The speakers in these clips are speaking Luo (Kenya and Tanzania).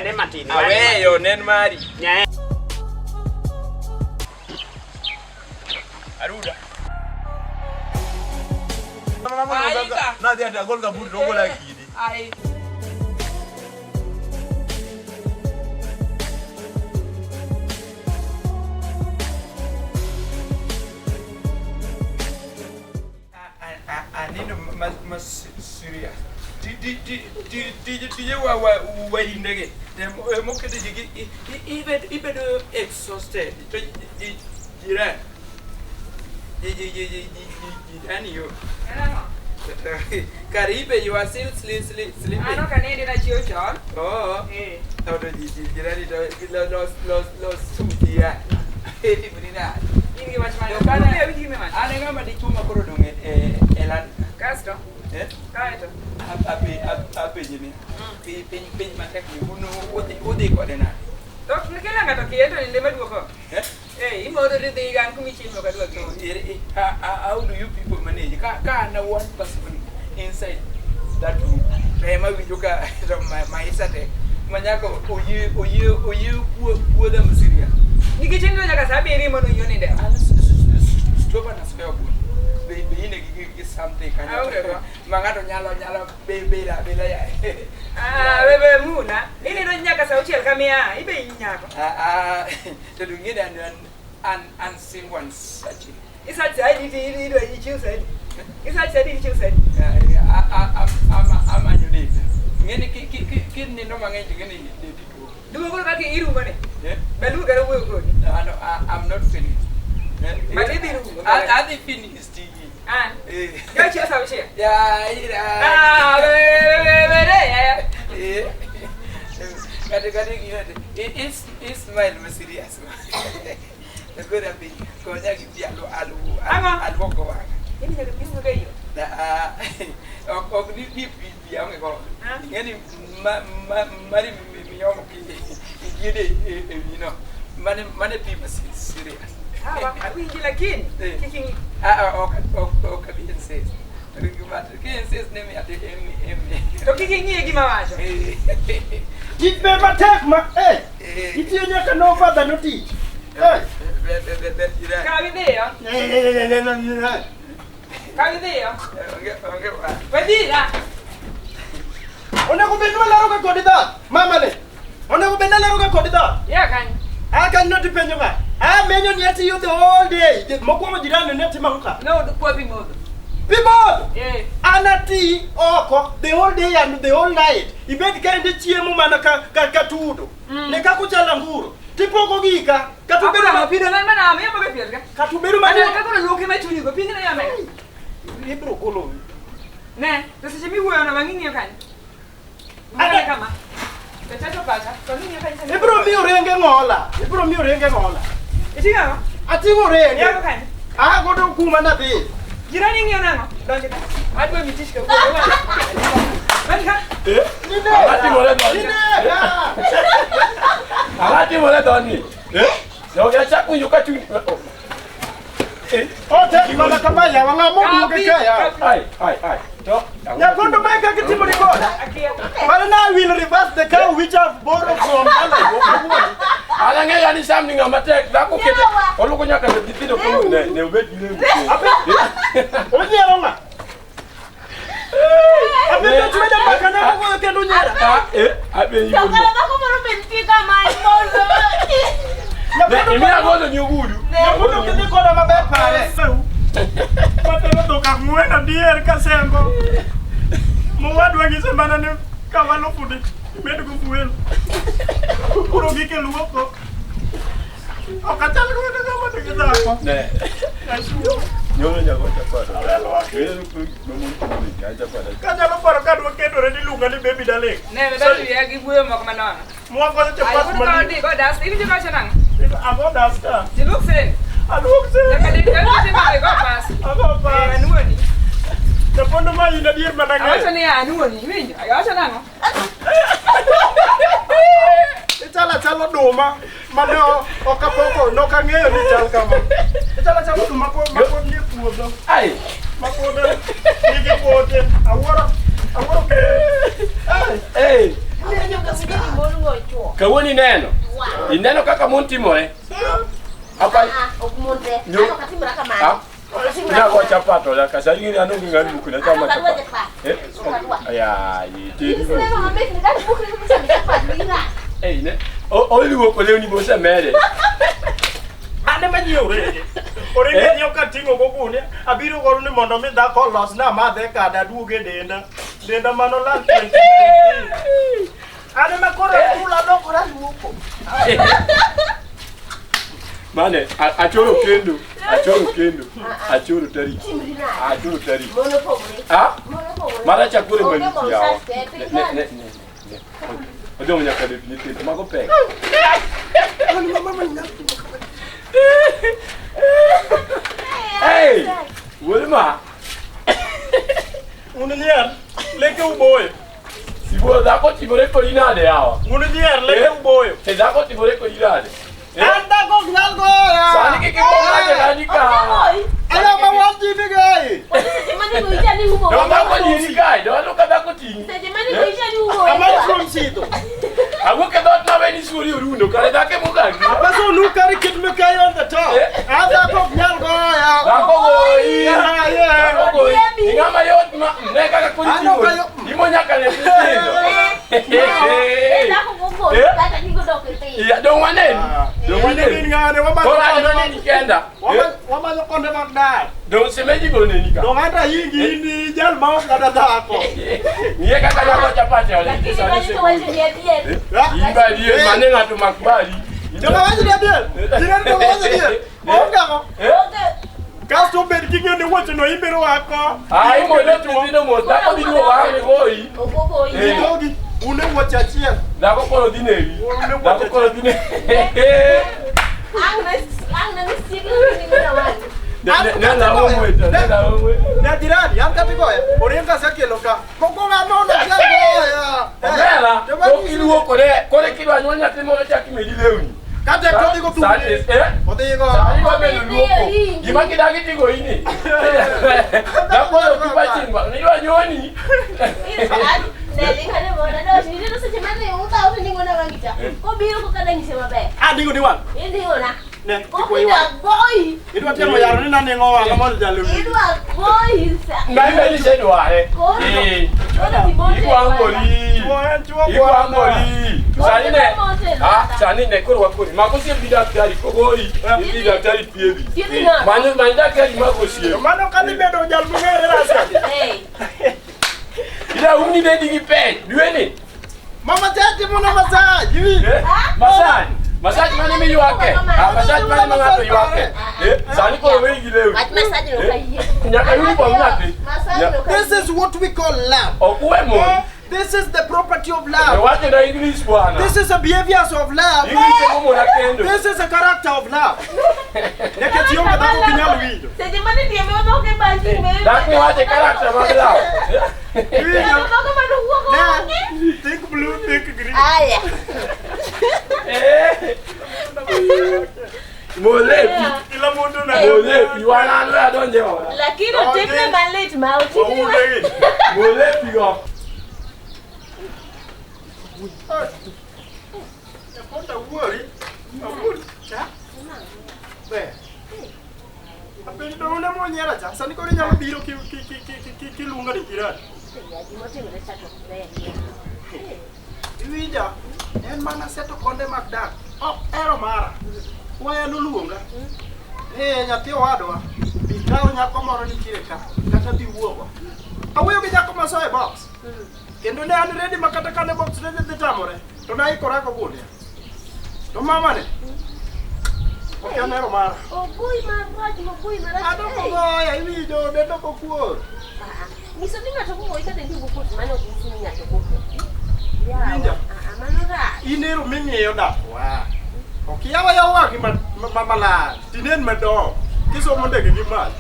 Ne matin. Aweyo nen mari. Nyae. Aruda. Aika. Nadhi ati agol kaburi to ogola kidi. Ai. Anindo ma serious. Tije waindege moketo ji gi ibedo exhausted to jiran jirani yo kare ibe you are still sleep sleep sleeping. An ok anindi nachiew chon. Oh. Eh. To jirani to los los los suti ya. Timri nade? In gi wach mane? To kana- Be awinj gima iwacho. An e ng'ama dichuo ma koro odong' e land. Kasto, Eh? kaeto. Apenji ni piny piny matek ni un udhi kode nade? To kila ng'ato kiye to ninde maduoko. Eh? Eh, imodho tidhi an kumichiemo ok adwa kendo. How do you people manage? Ka an one person inside that room to ema winjo ka to maisha tek ma nyaka oyie oyie oyie kuodha ma serious. Nikech inindo nyaka saa abiriyo mondo oyie onind e ot. An stova na spare bun. Be ine gi something kanyo. Aonge go. Ma ng'ato nyalo be bela bela ya. Ah, wewe muna. Inindo nyaka saa auchiel kamiya, ibe in nyako. Ah ah to dung'e an single and searching. Isach saa adi idwa ichiew saa adi? Isach saa adi ichiew saa adi? Amanyo denda. Ing'eni kinindo mang'eny to ing'eni dendi tuo. Duogo koro kaka irumo ni. Eh? Be luwo kata wuoyo kodi. No, I'm not finished. Eh? But idhi rumo. Adhi finish tiji. An. Eh. Jo chiew saa auchiel. Ya, ira. Ah, we we we we ya. Eh. Kata gino te. Ismail ma serious. Koro abi konya gi pi alu alu Ang'o? aluoko wang'a. Ini nyaka pim kaka iyo. Na, ok ok ni ni pi pi aonge go. Ah. Ing'eni ma mari miyomo ki ijiede e wi no. Mane pi ma serious. Sawa, awinji lakini Eh. kik ing'i. Ah, ah, ok abi insist. Gima ki insist ni mi ati emi emi. To kik ing'iye gima awacho. Tich be matek ma eh Eh. itiyo nyaka no father no tich. Eh. Ber ber ber ber jirani. Kaw idhiyo, kaw idhiyo. Onge onge wa. Wedhira. Onego bed ni walero ga kodi dhoot. Mama ne. Onego bed ni alero ga kodi dhoot. Ya kanyo. A kanyo tipenjo ga. A menyo ni atiyo the whole day. Mokwongo jirani ne timo ang'o ka? No kwa pi modho. Pi modho. Eh. An ati oko the whole day and the whole night. Ibed ka inde chiemo mana ka tudo. Ne kaka uchalo anguro. Tipoko gika. Kata ubedo Akora ma pido man mana miyo mogo pier ka. kata ubedo Mana maduong'. kaka luoki ma chunyi go pigno ya meka. Ibiro golo. Ne, to seche miwuoyo no wang'i ng'iyo kanyo. Mana kama. To chacho pacha, to ng'iyo kanyo. sama Ibiro miyo renge ng'ola. Ibiro miyo renge ng'ola. Iting'o ang'o? Ating'o renge. Yago kanyo. A godo kuma nadhi. Jirani ng'iyo nang'o? Donj ka. Adwa mitich ka wuoyo. Donj ka. Ninega. Atimore dhoodni. Ninega. Ang'o timore dhoodni? Eh? Donge achako winjo ka chuny... Oh. Eh? Otek mana kama yawa ng'ama oduoge ka yawa. Ai, ai, ai. To, Nyakondo mae kaka itimo ni koda. Akia. But now I will reverse the car which I've borrowed from Dala. An ang'eyo ni Sam ni ng'ama tek. Dhako kete... Oluko nyaka nyithindo koro ne obed gi lewni. Onyiero ng'a? Apenjo chweda mbaka ne owuoyo kendo onyiera. Ah, eh, abe To yudo. kara dhako moro be nitie kama mondo. Ne, imiya godo ni ogudu. Nyakondo kidhi koda maber pare. Watero dhok ang'wen adier kasembo. Mowadwa ng'iso mana ni kawalo fude imed go fuel. Koro gike luoko. Ok achal godo ng'ama nigi dhako. Ne. Nyoro nyako chapat. Kanyalo paro ka dwa kendore niluonga ni baby darling. Ne, we bado wiya gi wuoyo moko manono. Mwagoyo chapat Ayudo ka malich. odhi go dasta. Iwinjo kawacho nang'o? Ago dasta. Jiluok sen. Aluok Nyaka sen. del ka timo go pas. Ago Eh, pas. anuoni. Japondo ma in adier mana Awacho ng'eyo. ni anuoni, iwinjo? Awacho nang'o? Ichalo achala oduma mane ok apoko nok ang'eyo ni chal kama. Ichalo achala oduma mapod nie puodho. Ai. Mapod nigi pote. Awuoro awuoro kendo. Eh. Kawuono ineno. Ineno kaka mon timore. Apa Ok mon te. Nyo- Ano katimra kamano. Ah? Ok atimra Nago kamano. chapat ola kasari ni ano ngani bukuna chama Ano kadwa chapat. chapat. Eh? Kadwa. Aya, Ini sinema mamit ni dad bukri ni chama chapat ni ra. Eh, ne. O o luoko lewni bosemede. An ema nyiewo orege. Orege Eh? nyiewo kating'o go gunia. Abiro godo ni mondo mi dhako olosna amadhe kada aduog e denda. Denda mano lal 2019. An ema koro akula lokora luoko. Mane, achoro kendo, achoro kendo, achoro tarik. Timri nade? Achoro tarik. Mon opogore. Ah? Mon opogore. Mara chakure Onge maliki mon yawa. sas te, piny Ne ka. ne ne. ne. Odong nyaka lep nyithindo mago pek. Hey! Wuod ma, Un nyier, leke uboyo. sibuor dhako timore kodi nade yawa? Un nyier, leke Eh? uboyo. Te dhako timore kodi nade? Eh? An dhako ok nyal goya. Sani kik ibo ng'ato dani ka. Ogoyi. Ala ma wan jimi gai. Seche mane goyi ni umo. Do dhako nyiri kae, do aneno ka dhako ting'i. Seche mane goyi ni umo. Amari from Sidho. Awuok e dhoot maweni suori orundo, kare dhako emogagi. Apaso nu kari kit mikayi on the top. Eh? An dhako ok nyal goya. Dhako goyi. Yeah, yeah. Dhako goyi. Ing'ama yot ma ne kaka kori Ano ting'ori. kayo- Imo nyaka ne nyithindo. Eh, dhako gogoyi Eh? kata nigo dok e piny. Iya, dong waneni. Dong In waneni. ng'ane wamanyo Koro an konde waneni kenda. Wamanyo konde mag dak. Dong semeji go neni ka. Dong anta yingi in i jal ma ok kata dhako. Ng'iye kaka dhako chapati ole. Lakini mane to wacho ni adier. Imba adier, mane ng'ato mak bari. Joma wacho ni adier. Jirani joma wacho adier. Onge ang'o? Onge. Kasto bed king'eyo ni wuoche no imbe rwako. Ah, imo lep nyithindo mos, dhako dhi duogo ang' goyi. Ogogoyi. Eh. Jogi, un e wuoche achiel. Dhako koro dhi negi. Dhako koro dhi negi. Ang' ne ang' ne nisiegi ni ng'ona wang'i. Ne na omwe, ne na omwe. Ne jirani, an kata igoya. Orienga asekelo ka. Mokwongo an nono ok nyal goya. Omera, Joma pok nyisi- iluokore, koro kidwa nyuol nyathi moro chak imedi lewni. Kata to odhi go thum. Sani, eh? Odhi go. Sani wabedo luoko. Gima kidagi tigo ini. Dhako ok iba chingwa, nidwa nyuoni. Ne ling'ane mona dot ni seche mane udhaw to ning'ona wang'i cha. Kobiro koka danyise maber. Ah, ndingo ni wang'. Inding'ona. Ne, ikwe Kokida wang'. goyi. Idwa temo yaro ni naning'o wang'a mondo jalo winji. Idwa goyi sa. Ma ibe ni sedware. Koro. Eh. Koro timote. Ikwangori. Chuo en chuo Ikwangori. Sani ne. Mote Ah, sani ne koro wakoni. Mako osiep gi daktari kogori. Idhi daktari thiedhi. Thiedhi ng'ato. Manyo many daktari mago osiep. Mano kadhi bedo jal mong'ere rasa. Eh. Ida umni dedi gi pech. Dwe ni. Mama cha timo na massage. Iwinjo? Eh? Massage. Massage mane miywake? Ah, massage mane ma ng'ato ywake? Eh, sani koro wegi gi lewni. Wach massage no kayie. Nyaka uniform nyathi. Massage no This kayie. is what we call love. Ok uwe mon. This is the property of love. Wacho na English bwana. This is the behaviors of love. English emo mona kendo. This is the character of love. Nikech ionge dhako ok inyal winjo. Seche mane tieme odok e banji me. Dak miwache character mag love. Iwinjo? Odok mano wuok oko. Think blue, think green. Aya. Eh. Molepi. Kila mtu na Molepi. Wan an we adonje oda. Lakini otimne malit ma otimne. Waulegi. Molepi go. Nyakonda wuori. Awuori. Cha. Ber. Apenjo to une monyiera cha. Sani koro inyalo biro ki ki ki ki ki kiluonga ni jirani. Gima otimore cha to ok ber. Iwinja? En mana seto konde mag dak. Ok ero mara. Waya noluonga. Eh, nyathi owadwa. Bi kaw nyako moro nitiere ka. Kata bi wuogo. Awuoyo gi nyako ma soyo e box. Kendo ne an ready ma kata kane box ne dhi tamore. To naikora go gunia. To mama ne. Ok an ero mara. Ogoyi marach, ogoyi marach. Adoko goya, iwinjo, dendo kokuor. Ah, ah. Nyiso ni ng'ato kogoyi ka dendi okuot, mano ok nyis ni ng'ato kokuot. Winja. Ah, ah, mano rach. In ero ming'iyo dak wa. Ok yawa yawa wang'i malach, tinen madongo, kisomo ndege gi malo.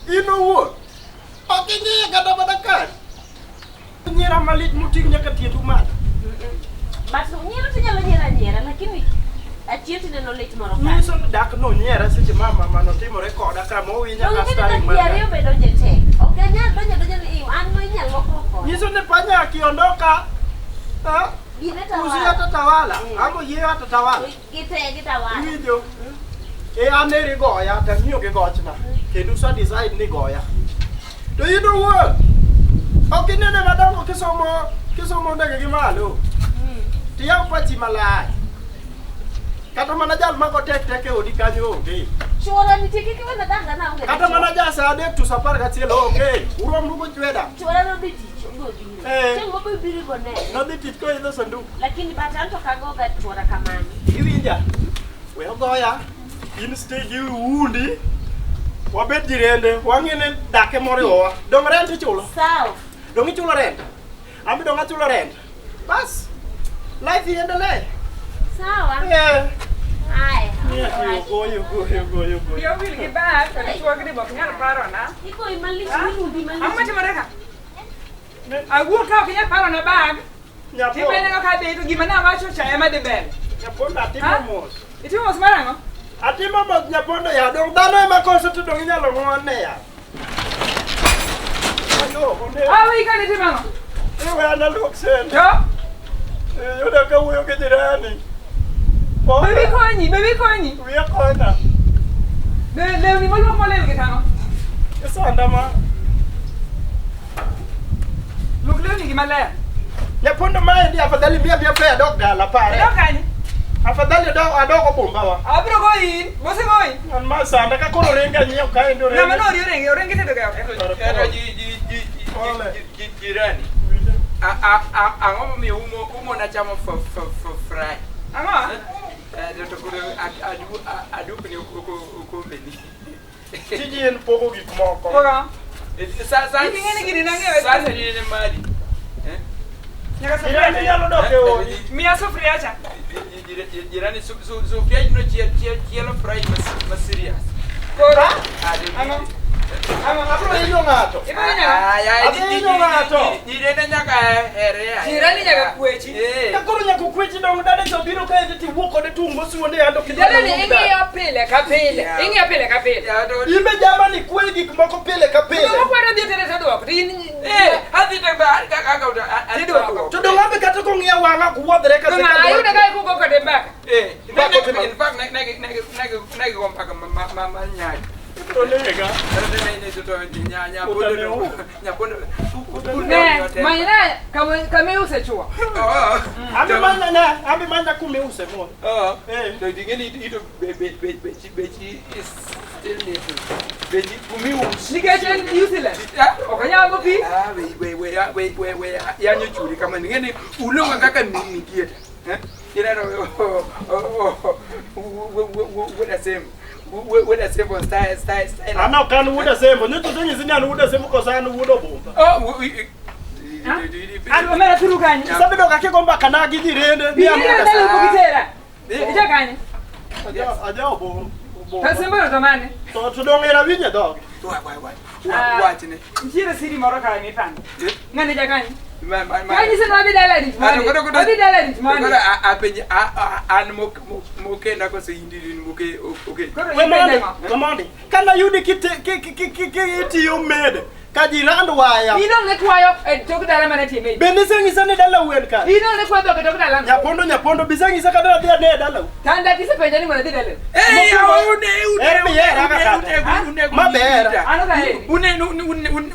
In owuon, ok ing'iye kata mana kari. Nyiera malit moting' nyaka tiendu malo. But nyiero to inyalo nyiero anyiera, lakini achiel tineno lit moro ka. Nyiso ni dak nonyiera seche ma ma notimore koda ka mowinya Donge ka kata staring ji mar ariyo be donje tek. Ok anyal donjo adonja ni an ma inyal lokruok koda. Nyiso ni panya kiondoka. Ha? Gine Usi tawala. hata tawala. Amo yie hata tawala. Gite gitawala. Iwinjo? E an eri goya to ang'iyo gi gochna. Kendo usa decide ni goya. To in owuon ok inene madongo kisomo kisomo ndege gi malo. Tiyaw pachi malach. Kata mana jal mago tek tek e odi kanyo onge. Chuora nitie kik iwena danga na onge. Kata mana ja sa 3 to 11 onge. Urom rugo chweda. Chuora nodhi tich onge obiro. Eh. Chieng' mobiro biro go ne. Nodhi tich koidho sanduk. Lakini but an to kagoga chuora kamano. Iwinja? We ogoya. In stay gi undi. Wabed jirende. Wang'e ni dake moriwowa. Dong rent ichulo. Sawa. Dong ichulo rent. An be dong achulo rent. Bas. Life iendelee. Sawa. Eh. Haya. Goyo, goyo, goyo, goyo. Wiya owil gi bag, to dichuo gi ok nyal parona. Ikoyi malich Ah? milundi Ang'o malich. matimore ka? Awuok ka ok inyal parona bag, Nyapo. tipeneno ka dhi to gima nawacho cha ema dhi mbele. Nyapondo atimo Ha? mos. Itimo mos mar ang'o? Atimo mos nyapondo ya. Dong dhano ema koso to dong inyalo ng'uone ya. Ayo, one. Awi ka nitimo ang'o? Ewe an aluok sende. To? Eh, Yudo ka wuoyo gi jirani. Be wikonyi, be wikonyi. Wiya konya. Be lewni moluok molil gi tang'o? Isanda ma. Luok lewni gi maler. Nyapondo maendi afadhali miya miya pe adok dala pare. Idok kanye? Afadhali adok adok obumba wa. Abiro goyi in, bosegoyi. An ma sanda ka koro orenga nyiew kaendi orenga. Ng'ama nori orenge, orenge tedo ga. Kata ji ji ji Ole. ji ji jirani. Ang'o momiyo umo umo nachamo fry. Ang'o? Eh, to koro adupni okombeni. Tiji en pogo gik moko. Pogo. Sa sa In ing'e ni gini nang'iewe. Sasa ni ne mali. Eh? Nyaka Jirani sufuria. nyalo dok e odi. Miya sufuria cha. Jirani sufuria no chielo fry ma serious. Koro. Ah, Ang'o? Ang'o? Abiro hinyo ng'ato. Ibiro hinyo ng'a? Abiro hinyo ng'ato. Jirani nyaka here. Jirani nyaka kwechi. Eh. Ka koro nyaka okwechi dong dade to biro kaendi tiwuok kode tung' mosuonde yando kidhi Dalani wuok dala. ing'iyo pile ka pile. Yeah. Ing'iyo pile ka pile. Ya, to- In be jamani kwe gik moko pile ka pile. Gima kwero dhi tere to duoko. To in Eh, adhi to ba kaka Tidwoko. To dong ambe kata kong'iya wang'a ok wuodhre To ka ng'a ayudo ka ikugo kode mbaka. Eh, Mbaka otimo. in fact ne ne ne ne ne go mbaka ma ma ma nyaki. Ibiro nega. Ne ne ne to nya nya pondo nya pondo. Ne, manyna kama kama iuse chuo. Ambe manya ne, ambe manya kumiuse mo. Oh. Eh. To dingeni ito be be be be be is still little. Be kumiuse. Nikech en useless. Ok onyal go pi. Ah, we we we we we we yanyo churi kama ngene ulonga kaka migieta. Eh? Ineno wuod asembo. Wuod asembo style style style. An ok an wuod Asembo, nyocha osenyisi ni an wuod Asembo koso an wuod Obumba. Oh, An omera thuru kanyo. Isebedo ka kigo mbaka na gi jirende ni an Biro wuod dala Asembo. pok itera. Ija kanye. Aja Obumba. To Asembo no to mane? To dong era winje dhoge. Wachne. Nitiere siri moro kae mipando. Ng'ani ja kanye? Ma ma ma. Kanyise ni wadhi dala rit mane? Wadhi dala rit mane? Koro apenj an mokenda koso in moke oke. Koro We mondi, ipenja ng'o? we mondi. Kana yudi kitiyo med ka jirand waya. In onge kwayo e tok dala mana tie meji. Bende iseng'isa ni dala wen ka? In onge kwayo dhok e tok dala. Nyapondo nyapondo biseng'isa kata adhi ane e dalau. Tanda kisepenja ni mondo adhi dala. Eh, une une Er miyera kaka kata. Maber. An ok aheri. Une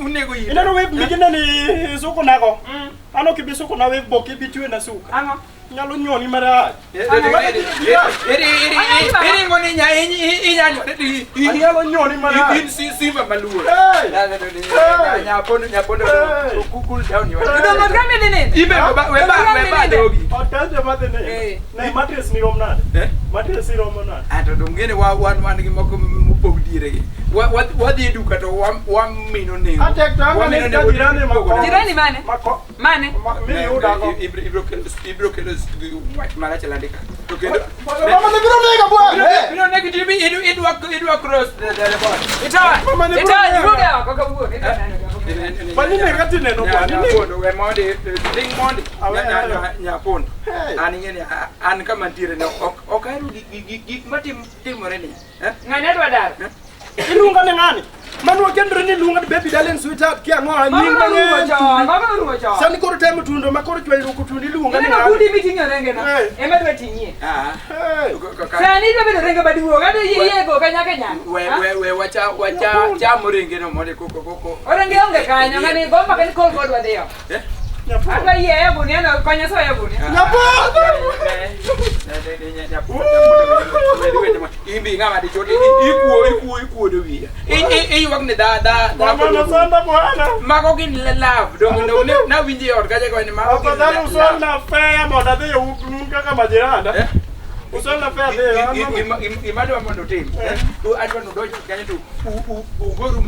unego ita. Ineno wave migine ni suko nago. An ok ibi suko na wave bok ibi twe na suka. Ang'o? Nyalo nyoni marach. Iringo ni nya inyanyo. Anyalo nyoni marach. In simba maluor. Hey! Hey! Nyapondo nyapondo Hey! cool down your. To dong' ot kama idhi ninde? Ibe we ba we ba dogi. Otanje madhi ni. Eh. Ne mattress ni rom nade? Eh? Mattress iromo nade? Ato dong ngene wa wan wan gi moko mopog diere gi. Wadhi e duka to wamino nengo. Atek to ang'o Wamino ni nengo ka jirani mako. Jirani mane? Mako. Mane? Miyuda go. Ibro kelo ibro kelo wach marach e landi ka. To kendo Mama ne biro nega bwana. Eh. biro negi tibi idwa idwa cross the border. Itoa. Mama ne biro Itoa nega. iwuog e oko kawuono. Itoa neno oko. Kwani nega tineno bwana? Nyapondo we mondi ling mondi Awe, awe. nyapondo. Hey. An ing'eni an kama ntiere no ok ok ahero gik matimore ni. Eh? Ng'ane dwa daro. Iluonga ni ng'ani? Mano wakendore ni luonga ni baby darling sweetheart kia ang'o a nying Mago norumo mang'eny. chon, mago norumo chon. Sani koro temo tundo ma koro chwanyruok otundi iluonga ni Ineno ng'ano. bundi miting'o renge no. Eh. Ema dwa ting'ie. Ah. Hey. Sani idwa bedo renge maduong', adwa yie yie go kanyaka nyaka. We we we wacha wacha chamo renge no monde koko koko. Orenge onge kanyo, ng'ani go maka ni kol kodwa dhiyo. Eh? Adwa yie e gunia no, konya soyo e gunia. Imbi ng'ama dichuo ikuo ikuo ikuodo wiya. Iywak ni da da da. Mama nosanda bwana. Mago gin love dong dong nawinjo e ot kacha koni mago gin Afadhali love. usolna fea mondo adhi um kaka majiranda. Eh? Usolna fea adhi. Gima adwa mondo utim, adwa ni udonj kanyo to ugoru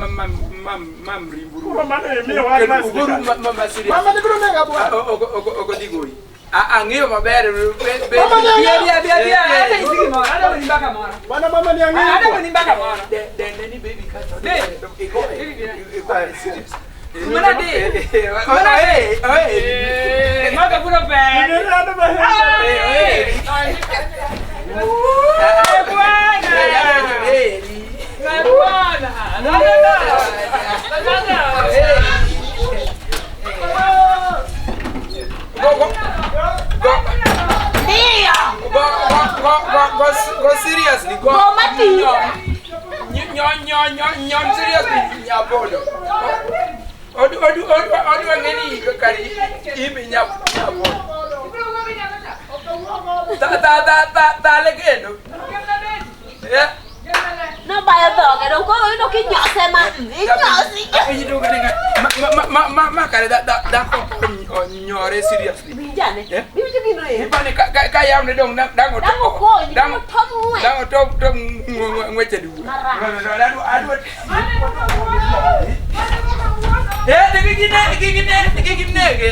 mamrimburu. Koro mano imiyo wach ma Ugoru sirkal. ma serious. Mama ni biro nega bwana. Ok odhi goyi. Ang'eyo maber. Mama ni Bia ang'eyo. bia bia bia, hata nyisi gimoro, adwa goni mbaka moro. Bwana mama ni ang'eyo. Adwa goni mbaka moro. Dende ni baby kacha. Be. Igoye serious. Mana di. Mana di. Eh, maka puro pe. Nirado mahema. Eh, bwana. Eh, bwana. No, no, no. No, no, no. Ndio. Go go go go go seriously go. Go matin. Nyon nyon nyon nyon seriously nyabodo. Odu odu odu odu ngeni kari ibi nyabodo. Ta ta ta ta ta le kendo. Eh. Nobayo dhoge dong koro yudo kinyose ma inyosi. Awinjo ka nenga ma ma ma ma kare da da da onyore seriously. Winjane. Eh? Iwinjo gino e. Ipani ka ka yamne dong dang oto. Dang okonyi, Dang dang otom ng'wech. Dang otom tom ng'weche duo. Marach. Adwa adwa. Eh, gigi ne gigi ne gigi nege.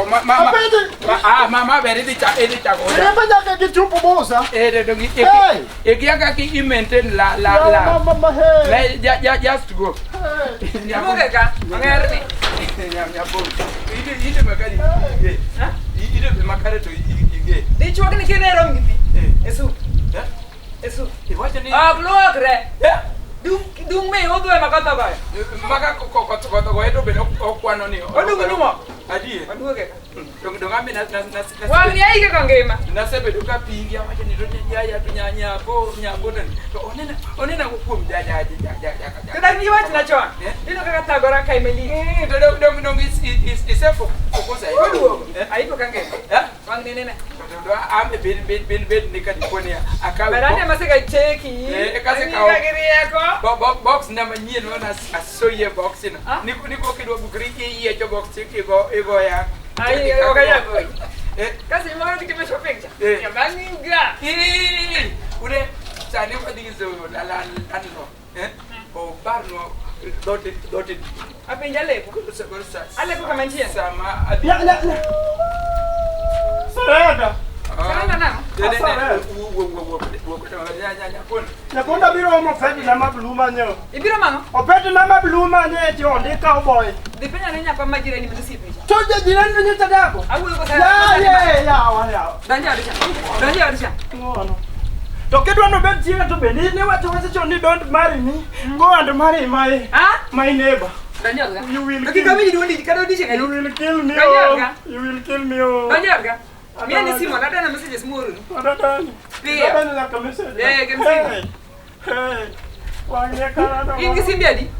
Ma ma ma ah ma ma ber idhi cha idhi chako. Riemba nyaka gi chupo busa. Eh, dong Hey! ikia kaka i maintain la la la. Mama mama hey. Le ja ja just go. Ibuke ka, ong'erni. Ide ide makare ige. Ide makare to ige. Dichuo ni kene rom gi pi. E sup. Eh? E sup. Iwacho ni Ok luokre. Eh? Dung dung mi udho ema koth ogoyo. Maka koth koth ogoye to bende okwano ni. Odung numo. Adier. Oduoge ka. Dong dong ambe na na na Wang' ni aike kongima. nasebedo ka pingi awacho ni to yaya to nyapo nyapo to onena onena kuom ja ja ja ja ja To dak niwachna chon. Eh? Ineno kaka thagora ka emalich. Mm, to dong dong dong is is isefo kosa. Oduogo. Eh? Aiko ka ngima. Eh? Wang' ni nene. To to ambe ben ben ben ben ni ka diponi akaw. Ber ane masega cheki. Eh, kasekawo. Ang'i ka gi rieko. Bo bo box na manyien wana asoye box no. Ah? Ni ni ko kidwa bukri iyiecho box igo igo ya. Ai, ok anyal goyi. Eh? Kasi moro kitimo shopping cha. Eh. Nyamang'inga. Ii, une sani wadhi nyiso landlord eh obarnwa dhoot dhoot Apenja leko. koro Aleko kama nitie. sama adhi Nya nya nya. Sarenda. Sarenda nang'o? Ne, ne, ne, Asare. wuo, wuo, wuo, wuo, wuo, nya, nya, nya, pon. Nyakonda biro omo opedna mablu manyo. Ibiro mang'o? Opedna mablu manyo e chon cowboy. Dhi penja ne nyakwa ma jirani mondo osiepe cha. To jirani to nyocha dago. Awuoyo go Ya ye ya wa ya. Donj e od cha. Donj e od cha. Ng'uono. To kidwa nobed chiega to bende ne wacho wacho chon ni don't marry me. Go and marry my Ah? my neighbor. Donj e od ka. You will To kik kill, awinj duondi kata odiechieng' you adi. will kill me. Donj e od Oh. ka. You will kill me. Oh. Donj e od ka. Miya ni simu, adwa na messages mooroni. Adadani. Piyo. Adadani nyaka message. Eh, gem simu. Hey. Hey. Wang'e karano. In gi simbi adi?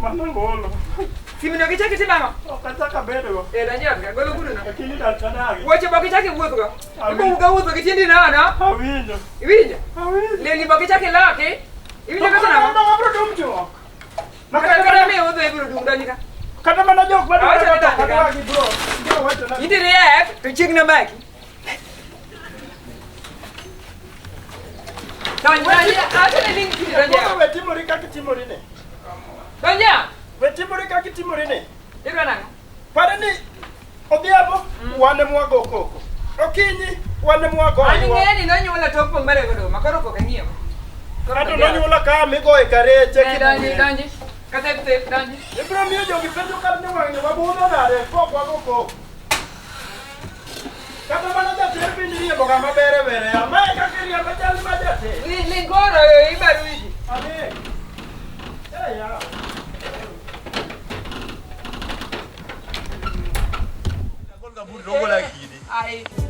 Mano ngolo. Simu no kichak itimo ang'o? Ok achak abedogo. Eh, donj e od ka. Golo gudu no. Lakini dakadagi. Wuoche be ok ichak iwuothgo. Awinjo. Ibo wuotho gi tiendi nono. Awinjo. Iwinjo? Awinjo. Lewni be ok ichak iloki. Iwinjo kaka nang'o? Abro dum chuok. Ma Kata kata kata mana mi iwuotho ibiro dung donj ka. kata mana jok ma Awacho ni dwaro donj ka. kata gi bro. Bro wacho na. Idhi riek to chiegni omaki. Donj, donj, awacho ni ling piny, donj e Koro ot. we timori kaka itimori ni. Donj e ot. We timori kaka itimori ni. Idwa nang'o? Pare ni odhiambo wan ema wago koko. Okinyi wan ema wago An ywak. ing'e ni nonyuola tok pong' mar oduma, koro pok ang'iewo. Koro Ng'ato ok adwar. nonyuola ka migoye kareche Eh, donji, kibuye. donji. Kata thep, donji. Ibiro miyo jogi penjo kar ni wang'ni wabudho nade pok wago koko. Kata mana jater bende iriembo ga mabere bere ya. Mae kaka iriembo chal ma jater. Lingoro ibaru wiji. Adhi. Eh, ya. Ai.